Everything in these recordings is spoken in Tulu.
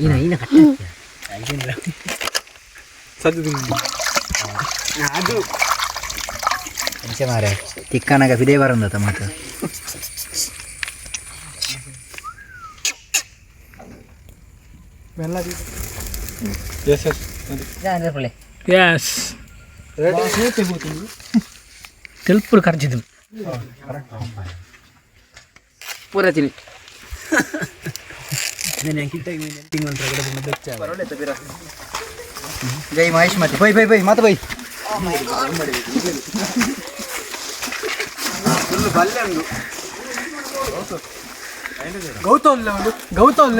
ಈನ ಈನ ಕಟ್ಟ ಅದು ಎಂಚ ಮಾರೆ ತಿಕ್ಕನಾಗ ಬಿದೇ ಬರಂದ ಮಾತು. Yes yes. ಎಸ್, ತೆಲ್ಪುರು ಕರ್ಜಿದ್ದು. ಪೂರ ತಿನ್ನಿ. ಜೈ ಮಹೇಶ್ ಮತ್ತೆ ಬೈ ಬೈ ಬೈ ಮತ್ತೆ ಬೈ. ಗೌತಮ್ ಉಂಡು ಗೌತಮ್.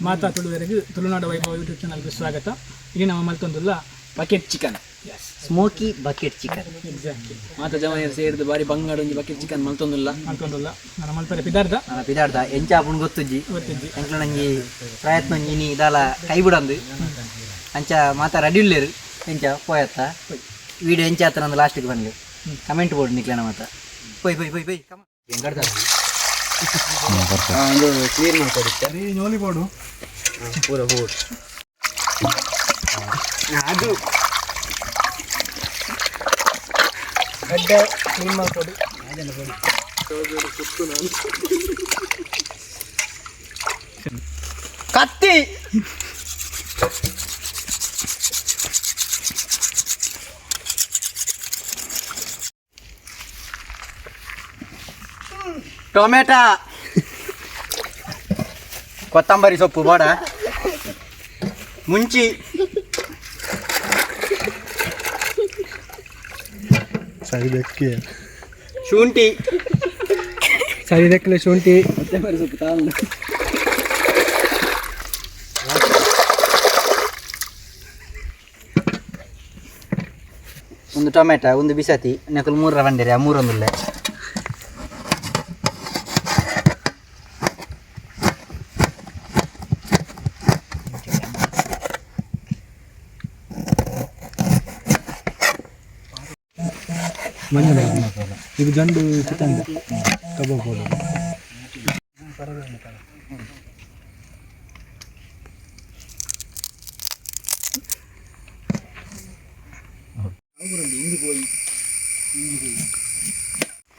ಮಾತಾ ತುಳುವರೆಗೂ ತುಳುನಾಡು ವೈಭವ ಯೂಟ್ಯೂಬ್ ಚಾನಲ್ಗೆ ಸ್ವಾಗತ. ಇಲ್ಲಿ ನಮ್ಮ ಮಲ್ತೊಂದುಲ್ಲ bucket chicken. Smoky bucket chicken. Exactly. ಮಾತ ಜವನಿಯರು ಸೇರಿದು ಬಾರಿ ಬಂಗಾಡ ಒಂಜಿ ಬಕೆಟ್ ಚಿಕನ್ ಮಲ್ತೊಂದುಲ್ಲ. ಮಲ್ತೊಂದುಲ್ಲ ನನ್ನ ಮಲ್ಪರೆ ಪಿದಾರ್ದ. ನನ್ನ ಪಿದಾಡ್ದ ಎಂಚ ಆಪುಂಡು ಗೊತ್ತುಜ್ಜಿ. ಗೊತ್ತಿಜ್ಜಿ. ಎಂಕ್ಲ ನಂಜಿ ಪ್ರಯತ್ನ ಒಂಜಿ ಇನಿ ಇದಾಲ ಕೈ ಬಿಡಂದು. ಅಂಚ ಮಾತ ರೆಡಿ ಉಲ್ಲೇರು. ಎಂಚ ಪೋಯತ್ತ ವಿಡಿಯೋ ಎಂಚ ಆತ ನಂದು ಲಾಸ್ಟಿಗೆ ಬನ್ನಿ ಕಮೆಂಟ್ ಬೋರ್ಡ್ ನಿಕ್ಲೆನ ಮಾತ. ಪೋಯ್ ಪೋಯ್ ಪೋಯ್ ಪೋಯ್. ಕ್ಲೀನ್ ಮಾಡ್ಕೊಡಿತ್ತೆ. ನೋಲಿ ಬೋಡು. ಪೂರ ಬೋರ್ಡ್. ಅದು ಗಡ್ಡೆ ಕ್ಲೀನ್ ಮಾಡ್ಕೊಡಿ. ಕತ್ತಿ. ಟೊಮೆಟೊ, ಕೊತ್ತಂಬರಿ ಸೊಪ್ಪು ಬೋಡ ಮುಂಚಿ. ಸರಿ ಬೆಕ್ಕಿ. ಶುಂಠಿ. ಸರಿ ದಕ್ಕಲೆ ಶುಂಠಿ. ಕೊತ್ತಂಬರಿ ಸೊಪ್ಪು ತಾಳು. ಒಂದು ಟೊಮೆಟೊ, ಒಂದು ಬಿಸತಿ ನೆಕಲ್ ಮೂರ ಬಂದಿರಿ. ಆ ಮೂರೊಂದುಲ್ಲೆ. ಇದು ಜಂಡು ಚಿಕನ್ ಕಬಾಬ್ ಬೋಡು.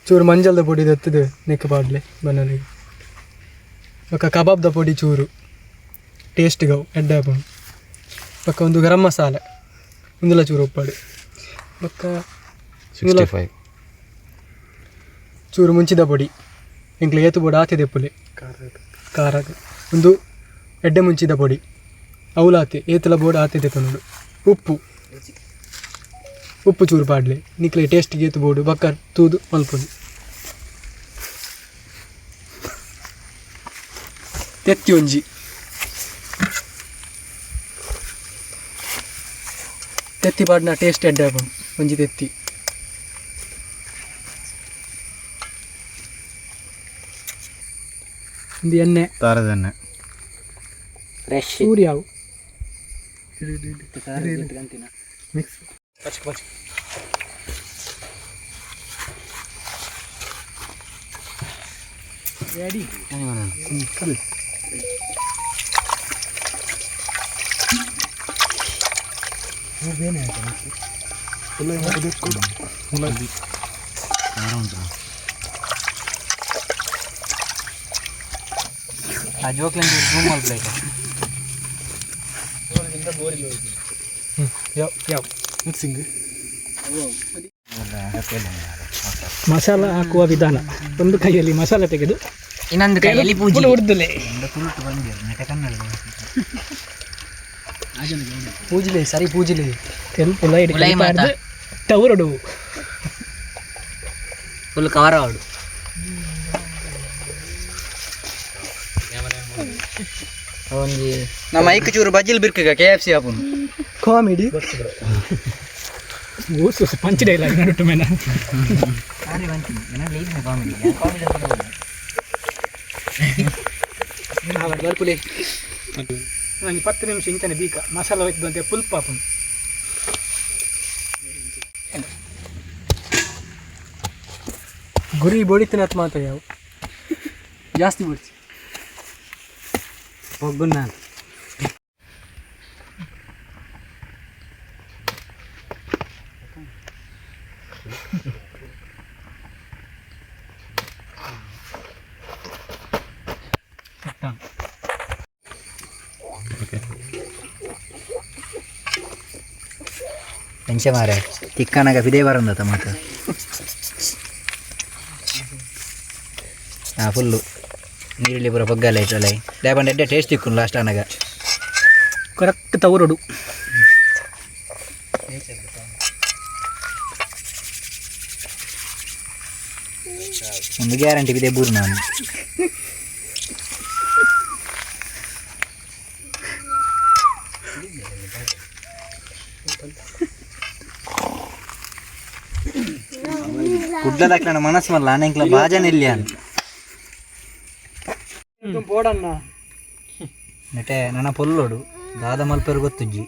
ಚೂರು ಮಂಜಲ್ದ ಪೊಡಿ ದತ್ತದು ನೆಕ್ ಪಾಡ್ಲೆ ಬನ್ನಲಿಗೆ. ಬೊಕ್ಕ ಕಬಾಬ್ದ ಪೊಡಿ ಚೂರು ಟೇಸ್ಟ್ ಗವು ಎಡ್ಡೆ ಆಪುಂಡು. ಬೊಕ್ಕ ಒಂದು ಗರಂ ಮಸಾಲೆ ಉಂದುಲ ಚೂರು ಉಪ್ಪಾಡು. ಬೊಕ್ಕ ಇಂದುಲ ಚೂರು ಮುಂಚಿದ ಪೊಡಿ. ಎಂಕ್ಲೆ ಏತು ಬೋಡು ಆತೆ ದೆಪ್ಪುಲೆ ಖಾರಗ್. ಒಂದು ಎಡ್ಡೆ ಮುಂಚಿದ ಪೊಡಿ ಅವುಲಾತೆ ಏತಲ ಬೋಡು ಆತೆ ದೆಪ್ಪುನುಡು. ಉಪ್ಪು, ಉಪ್ಪು ಚೂರು ಪಾಡ್ಲೆ ನಿಕ್ಲೆ ಟೇಸ್ಟ್ಗೆ ಏತು ಬೋಡು ಬೊಕ್ಕ ತೂದು ಮಲ್ಪೊಲಿ. ತೆತ್ತಿ ಒಂಜಿ ತೆತ್ತಿ ಪಾಡ್ನ ಟೇಸ್ಟ್ ಎಡ್ಡೆ ಆಪುಂಡು. ಒಂಜಿ ತೆತ್ತಿ. ಒಂದು ಎಣ್ಣೆ. ತಾರದೆಣ್ಣೆ. ಫ್ರೆಶ್. ಚೂರು ಯಾವು ಮಿಕ್ಸ್. ರೆಡಿ. ಆ ಜೋಕ್ಲೆನ್ ಜೂಮ್ ಮಲ್ಪಲೆ. ಯಾವ ಯಾವ ಮಿಕ್ಸಿಂಗ್. ಮಸಾಲ ಹಾಕುವ ವಿಧಾನ: ಒಂದು ಕೈಯಲ್ಲಿ ಮಸಾಲೆ ತೆಗೆದು ಇನ್ನೊಂದು ಕೈಯಲ್ಲಿ ಪೂಜೆ. ಉರ್ದುಲೆ. ತುಳುಟು ಬಂದಿರು ನೆಟ ಕನ್ನಡ. ಪೂಜಿಲೆ ಸರಿ ಪೂಜಿಲೆ. ತೆಲ್ಪು ಲೈಟ್. ಉಲೈ ಮಾತ. ಟವರಡು. ಫುಲ್ ಕವರ್ ಆವಡು. ಒಂಜಿ ನಮ್ಮ ಐಕ್ ಚೂರು ಬಜ್ಜಿಲ್ ಬಿರ್ಕಗ ಕೆ ಎಫ್ ಸಿ ಆಪುನು. ಕಾಮಿಡಿ. ಊಸು ಪಂಚ್ ಡೈಲಾಗ್ ನಡುಟು ಮೇನ. ಕಾಮಿಡಿ. ಬರ್ಪುಲೆ. ಒಂಜಿ 10 ನಿಮಿಷ ಇಂಚನೆ ಬೀಕ ಮಸಾಲ ಹೋಯ್ತು ಅಂತ ಪುಲ್ಪ ಆಪುಂಡು. ಗುರಿ ಬೊಡಿತಿನತ್ ಮಾತ ಯಾವ. ಜಾಸ್ತಿ ಬಿಡ್ಸಿ. ಪೊಗ್ಗುನ್ನ. ಎಂಚ ಮಾರೆ ತಿಕ್ಕನಾಗ ಬಿದೇ ಬರಂದತ ಮಾತ. ಹಾಂ, ಫುಲ್ಲು ನೀರುಳ್ಳಿ ಪೂರ ಪೊಗ್ಗಲ್ಲ ಇಟ್ಟಲ್ಲ. ಲೇಪಂಡ ಎಡ್ಡೆ ಟೇಸ್ಟ್ ತಿಕ್ಕು ಲಾಸ್ಟ್ ಅನಗ. ಕರೆಕ್ಟ್ ತವರಡು. ಒಂದು ಗ್ಯಾರಂಟಿ ಬಿದೆ ಬೂರು ನಾನು. ಕುಡ್ಲದಾಕ್ಲಣ ಮನಸ್ಸು ಮಲ್ಲ ಅನೆಂಕ್ಲ ಬಾಜನ ಇಲ್ಲಿ ಅನ್. ಬೋಡಣ್ಣ. ನೆಟೆ ನನ್ನ ಪೊಲ್ಲೋಡು ದಾದ ಮಲ್ಪೇರು ಗೊತ್ತುಜ್ಜಿ.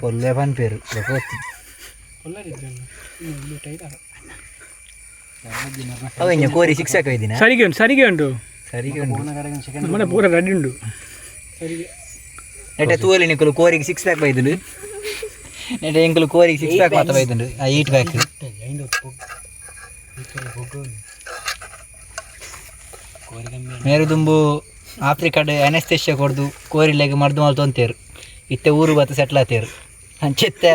ಪೊಲ್ಲೆ ಪನ್ಪೇರು ಗೊತ್ತು. ಅವ ಇಂಜ ಕೋರಿ ಶಿಕ್ಷಕ ಇದ್ದೀನ. ಸರಿಗೆ ಉಂಟು, ಸರಿಗೆ ಉಂಟು. ಸರಿಗೆ ಉಂಟು. ನಮ್ಮ ಪೂರ ರೆಡಿ ಉಂಟು. ನೆಟೆ ತೂವಲಿ ನಿಕ್ಕಲು ಕೋರಿಗೆ ಸಿಕ್ಸ್ ಪ್ಯಾಕ್ ಬೈದುಂಡು. ನೆಟೆ ಎಂಕುಲು ಕೋರಿಗೆ ಸಿಕ್ಸ್ ಪ್ಯಾಕ್ ಮಾತ್ರ ಬೈದುಂಡು. ಆ ಏಟ್ ಪ್ಯಾಕ್. ಮೇರು ದುಂಬು ಆಫ್ರಿಕಾಡ್ ಅನೆಸ್ತೇಷಿಯಾ ಕೊಡ್ದು ಕೋರಿಲೆಗ್ ಮರ್ದು ಮಲ್ತು ಅಂತೇರು. ಇತ್ತೆ ಊರು ಬತ್ತ ಸೆಟ್ಲ್ ಆತೇರು. ಅಂಚೆತ್ತೆ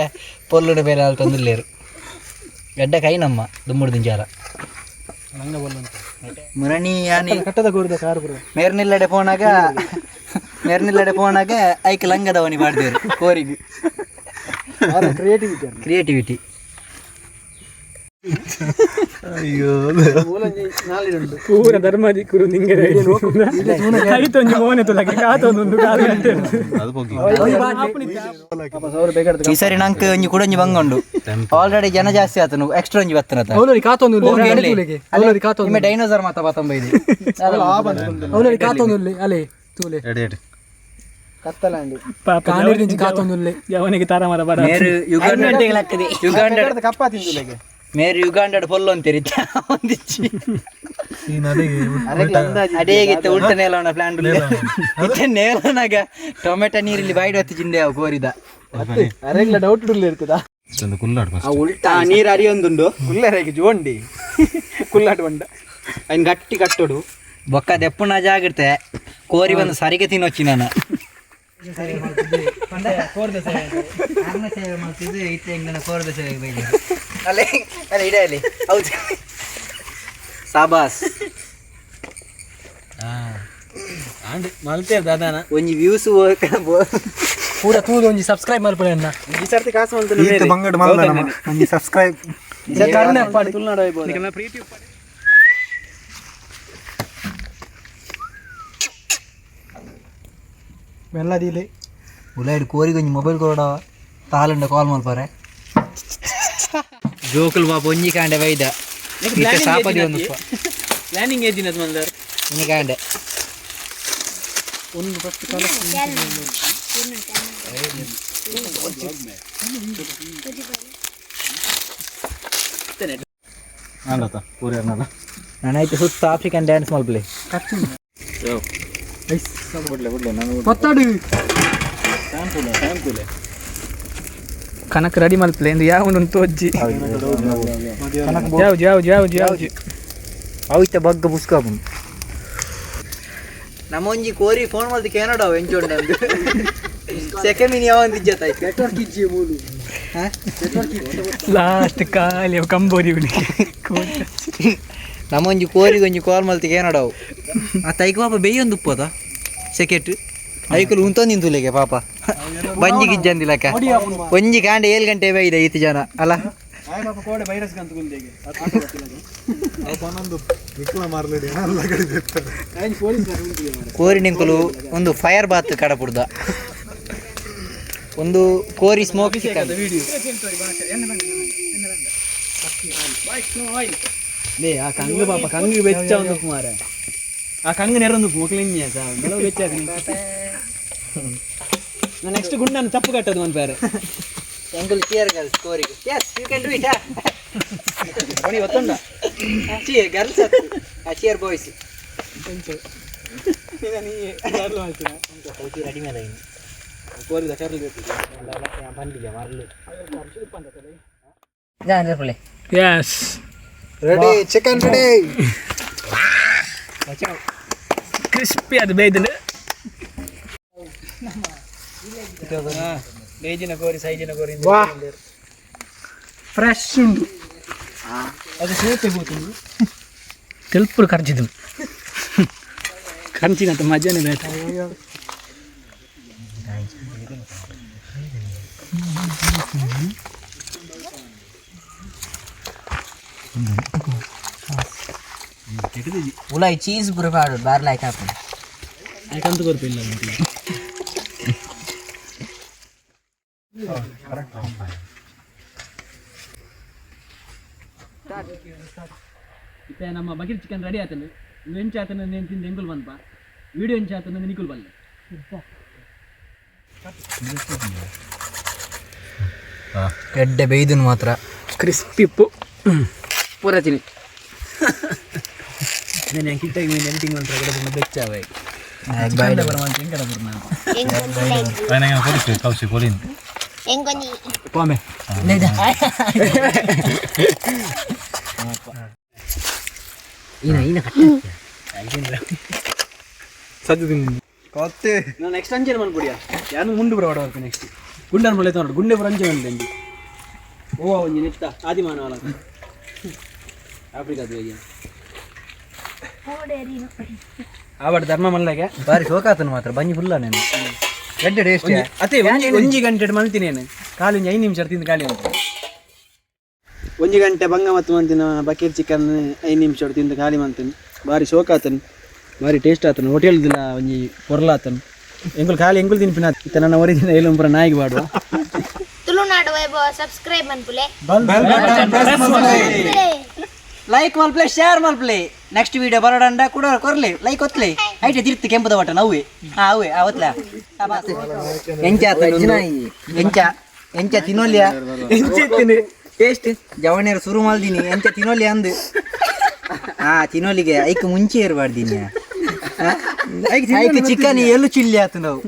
ಪೊಲ್ಲುಡ ಬೇಲೆ ಆಲ್ತೊಂದುಲ್ಲೇರು. ಎಡ್ಡ ಕೈ ನಮ್ಮ ದುಮ್ಮುಡು ದಿಂಜಾಲ ಮುರಣಿ ಯಾನಿ. ಕಟ್ಟದ ಕೋರಿದ ಕಾರ್ ಪೂರ. ಮೇರ್ನಿಲ್ಲಡೆ ಪೋನಾಗ, ಮೇರ್ನಿಲ್ಲಡೆ ಪೋನಾಗ ಐಕ್ ಲಂಗದವನಿ ಮಾಡ್ದೇರು ಕೋರಿಗೆ. ಕ್ರಿಯೇಟಿವಿಟಿ. ಕ್ರಿಯೇಟಿವಿಟಿ. ಪೂರ ಧರ್ಮದಿ ಕುರು ನಿಂಗೆ ಐತೊಂಜಿ ಮೋನೆ ತುಲಕ್ಕೆ ಕಾತೊಂದು ಕಾಲು ಗಂಟೆ ಉಂಟು. ಈ ಸರಿ ನಂಗೆ ಒಂಜಿ ಕುಡೊಂಜಿ ಬಂಗುಂಡು. ಆಲ್ರೆಡಿ ಜನ ಜಾಸ್ತಿ ಆತನು, ಎಕ್ಸ್ಟ್ರಾ ಒಂಜಿ ಬತ್ತನ. ಅವಲರಿ ಕಾತೊಂದು ತೂಲೆಗೆ, ಅವಲರಿ ಕಾತೊಂದು. ನಿಮ್ಮ ಡೈನೋಸರ್ ಮಾತ ಬತ್ತಂಬ ಇದೆ. ಅವಲರಿ ಕಾತೊಂದು ಅಲೆ ತೂಲೆ. ಪಾಪ. ಕಾನೇರಿಂಚಿ ಕಾತೊಂದು. ಯವನಿಗೆ ತಾರ ಮರ ಬಡ. ಮೇರು ಯುಗಾಂಡ, ಯುಗಾಂಡ ಮೇರು ಯುಗಾಂಡಡ್ ಪೊಲ್ಲು ಅಂತೀರಿ ಒಂದಿಚ್ಚಿ. ಅಡೇಗಿತ್ತ ಉಲ್ಟ ನೇಲವನ ಪ್ಲಾನ್ ಇತ್ತೆ. ನೇಲನಾಗ ಟೊಮೆಟೊ ನೀರಲ್ಲಿ ಬಾಯ್ಡ್ ಹೊತ್ತಿ ಚಿಂದೆ ಅವು ಕೋರಿದ. ಡೌಟ್ ಇರ್ತದ. ಉಲ್ಟಾ ನೀರು ಅರಿಯೊಂದುಂಡು. ಕುಲ್ಲರೆಗೆ ಜೋಂಡಿ ಕುಲ್ಲಾಟ ಬಂಡ ಅಯ್ನ್ ಗಟ್ಟಿ ಕಟ್ಟೋಡು ಬೊಕ್ಕ ದೆಪ್ಪುನ ಜಾಗಿರ್ತೆ. ಕೋರಿ ಬಂದು ಸರಿಗೆ ತಿನ್ನೊಚ್ಚಿ. ನಾನು ಸೇವೆ ಮಾಡ್ತಿದ್ದು ಇತ್ತೆ ಹೆಂಗನ ಕೋರದ ಸೇವೆಗೆ ಬೈದೆ. ಅಲ್ಲೇ ಅಲ್ಲ ಇಡೇ ಅಲ್ಲಿ. ಹೌದು, ಸಾಬಾಸ್. ಒಂಜಿ ವ್ಯೂಸ್. ಪೂರ ತೂದು ಒಂಜಿ ಸಬ್ಸ್ಕ್ರೈಬ್ ಮಲ್ಪಲೆ ಅಣ್ಣ. ಈ ಸರ್ತಿ ಕಾಸು ಮಲ್ತು. ಬಂಗಡ್ ಮಲ್ದ ಒಂಜಿ ಸಬ್ಸ್ಕ್ರೈಬ್. ಪ್ರೀತಿ. ಮೆಲ್ಲದಿಲೆ. ಉಲಾಯ್ಡ್ ಕೋರಿಗೆ ಒಂಜಿ ಮೊಬೈಲ್ ಕೊರಡ ತಾಲುಂಡ ಕಾಲ್ ಮಲ್ಪರೆ. ಜೋಕುಲ್ ಬಾಪ ಒಂಜಿ ಕಾಂಡೆ ಬೈದ. ಇತ್ತೆ ಸಾಪದಿ ಒಂದು. ಪ್ಲಾನಿಂಗ್ ಏಜಿನದು ಮಂದರ್. ಒಂಜಿ ಕಾಂಡೆ. ನಾನಾಯ್ತು ಸುತ್ತ ಆಫ್ರಿಕನ್ ಡ್ಯಾನ್ಸ್ ಮಲ್ಪಲೆ. ಪತ್ತಾಡು. ಕನಕ್ ರೆಡಿ ಮಲ್ಪಲೆ ಎಂದು ಯಾವ ಒಂದು ತೋಜ್ಜಿ. ಯಾವ್ದು ಯಾವ್ದು ಯಾವ್ದು ಯಾವ್ದು? ಅವು ಇತ್ತೆ ಬಗ್ಗ ಪುಸ್ಕ. ನಮ್ಮೊಂಜಿ ಕೋರಿ ಫೋನ್ ಮಲ್ತಿ ಕೆನಡ ಎಂಚೊಂಡ ಸೆಕೆಂಡ್ ಮಿನಿ ಯಾವ ಒಂದಿಜ್ಜತ. ನೆಟ್ವರ್ಕ್ ಇಜ್ಜಿ ಮೂಲು. ಲಾಸ್ಟ್ ಖಾಲಿ ಅವು ಕಂಬೋರಿ. ನಮ್ಮೊಂಜಿ ಕೋರಿಗೆ ಒಂಜಿ ಕಾಲ್ ಮಲ್ತಿ ಕೇನಡವು. ಆ ತೈಕ ಪಾಪ ಬೇಯೊಂದು ಉಪ್ಪದ ಸೆಕೆಟ್ ಐಕುಲು ಉಂತೊಂದು ನಿಂತುಲೆಗೆ ಪಾಪ ಬಂಜಿ ಗಿಜ್ಜಂದಿಲಕ್ಕ. ಒಂಜಿ ಕಾಂಡೆ 7 ಗಂಟೆ ಬೈದ ಈತ ಜನ ಅಲ್ಲ. ಕೋಡೆ ವೈರಸ್ ಗಂತ ಗುಂದೆಗೆ. ಕೋರಿ ನಿಂಕುಲು ಒಂದು ಫೈರ್ ಬಾತ್ ಕಡಪುಡ್ದ. ಒಂದು ಕೋರಿ ಸ್ಮೋಕ್ ಚಿಕನ್. ಆ ಕಂಗು ಪಾಪ ಕಂಗು ಬೆಚ್ಚ ಒಂದು ಕುಮಾರ. ಆ ಕಂಗು ನೆರೊಂದು ಮಕ್ಳಿಂಜ ಬೆಚ್ಚ. ನಾನು ನೆಕ್ಸ್ಟ್ ಗುಂಡನ್ನು ತಪ್ಪು ಕಟ್ಟೋದು ಒಂದು ಬೇರೆ. ಎಂಕುಲು ಚಿಯರ್ ಗರ್ಲ್ಸ್ ಕೋರಿಗೆ. Yes, you can do it. ಗೊತ್ತುಂಡ. Girls cheer boys. ರೆಡಿ ಮೇಲೆ Yes. Ready, chicken ready. Crispy ಅದು ಬೇಯ್ದುಂಡು. ಬೇಜಿನ ಕೋರಿ, ಸೈಜಿನ ಕೋರಿ. ವಾ, ಫ್ರೆಶ್ ಉಂಡು. ಅದು ಸೇಪೆ ಹೋಗ್ತೀನಿ. ತೆಲ್ಪುರು ಖರ್ಚಿದ್ದು ಖರ್ಚಿನಂತ ಮಜಾನೇ ಬೇಟ. ಉಲಾಯಿ ಚೀಸ್ ಪೂರ ಪಾಡು ಬಾರ್ಲ ಹಾಕು. ಯಾಕಂತ ಕೊರ್ಪಿಲ್ಲ. ಇತ್ತೆ ನಮ್ಮ ಬಕೀರ್ ಚಿಕನ್ ರೆಡಿ ಆತನು. ಎಂಚ ಆತನ ನೇನು ತಿಂದು ಎಂಗುಲ್ ಬಂದ್ಪ, ವಿಡಿಯೋ ಎಂಚ ಆತನ ನಿಕುಲ್ ಬಲ್ಲೆ. ಎಡ್ಡೆ ಬೇಯ್ದನ್ ಮಾತ್ರ. ಕ್ರಿಸ್ಪಿ ಉಪ್ಪು. ಪೂರ ತಿನ್ನಿ. నేను ಕಿಟ್ಟಾಗಿ ಎಡಿಟಿಂಗ್ ಮಾಡ್ತಾರೆ ಕಡೆ ಬೆಚ್ಚಾವೆ. ಎಂಗೊಂಜಿ. ಪಾಂಬೆ. ಈನ ಈನ. ಸಜ್ಜ ತಿಂದು. ಕೊತ್ತೆ. ನಾನು ನೆಕ್ಸ್ಟ್ ಅಂಜೆ ಮನ್ಪುಡಿಯ ಯಾನು ಮುಂಡು ಬರ ಹೊಡ. ನೆಕ್ಸ್ಟ್ ಗುಂಡನ್ ಮಳೆ ತೋಡ ಗುಂಡೆ ಪುರ ಅಂಚೆ ಬಂದೆ ಅಂಜಿ. ಓ, ಒಂಜಿ ನೆತ್ತ ಆದಿಮಾನವ ಆಫ್ರಿಕಾದ ಆವಡ್ ಧರ್ಮ ಮಲ್ಲಾಗೆ. ಬಾರಿ ಸೋಕಾತನ ಮಾತ್ರ, ಬಂಜಿ ಫುಲ್ಲ ನಾನು, ಎಡ್ಡೆ ಟೇಸ್ಟ್. ಅದೇ ಒಂಜಿ ಒಂಜಿ ಗಂಟೆ ಮಲ್ತಿನೇನು, ಖಾಲಿ ಒಂಜಿ 5 ನಿಮಿಷ ತಿಂದು ಖಾಲಿ ಅಂತ. ಒಂಜಿ ಗಂಟೆ ಬಂಗ ಮತ್ತು ಮಂತಿನ ಬಕೀರ್ ಚಿಕನ್ 5 ನಿಮಿಷ ತಿಂದು ಖಾಲಿ ಮಂತೀನಿ. ಬಾರಿ ಶೋಕ್ ಆತನು, ಬಾರಿ ಟೇಸ್ಟ್ ಆತನು, ಹೋಟೆಲ್ ದಿನ ಒಂಜಿ ಪೊರ್ಲಾತನು. ಎಂಗುಲ್ ಖಾಲಿ ಎಂಗುಲ್ ತಿನ್ಪಿನ. ಇತ್ತ ನನ್ನ ಒರಿದಿನ ಏಲಂಪುರ ನಾಯಿಗೆ ಬಾಡುವ. ತುಳುನಾಡು ವೈಭವ ಸಬ್ಸ್ಕ್ರೈಬ್ ಮನ್ಪುಲೆ. ಲೈಕ್ ಮಲ್ಪ್ಲೆ, ಶೇರ್ ಮಲ್ಪ್ಲೆ. ನೆಕ್ಸ್ಟ್ ವಿಡಿಯೋ ಬರೋಡಂಡ ಕೂಡ ಕೊರ್ಲಿ ಲೈಕ್ ಒತ್ಲೆ. ಐಟೆ ತಿರ್ತು ಕೆಂಪದ ಬಟನ್ ಅವೇ. ಹಾ, ಅವೇ. ಆ ಒತ್ಲ ಎಂಚ ಆತ? ಎಂಚ ಎಂಚ ತಿನ್ನೋಲ್ಯ? ಟೇಸ್ಟ್ ಜವಣಿಯರು ಶುರು ಮಾಡ್ದೀನಿ. ಎಂಚ ತಿನ್ನೋಲಿ ಅಂದು? ಹಾ, ತಿನ್ನೋಲಿಗೆ ಐಕ್ ಮುಂಚೆ ಇರಬಾರ್ದಿನಿ. ಐಕ್ ಚಿಕನ್ ಎಲ್ಲು ಚಿಲ್ಲಿ ಆತು ನಾವು.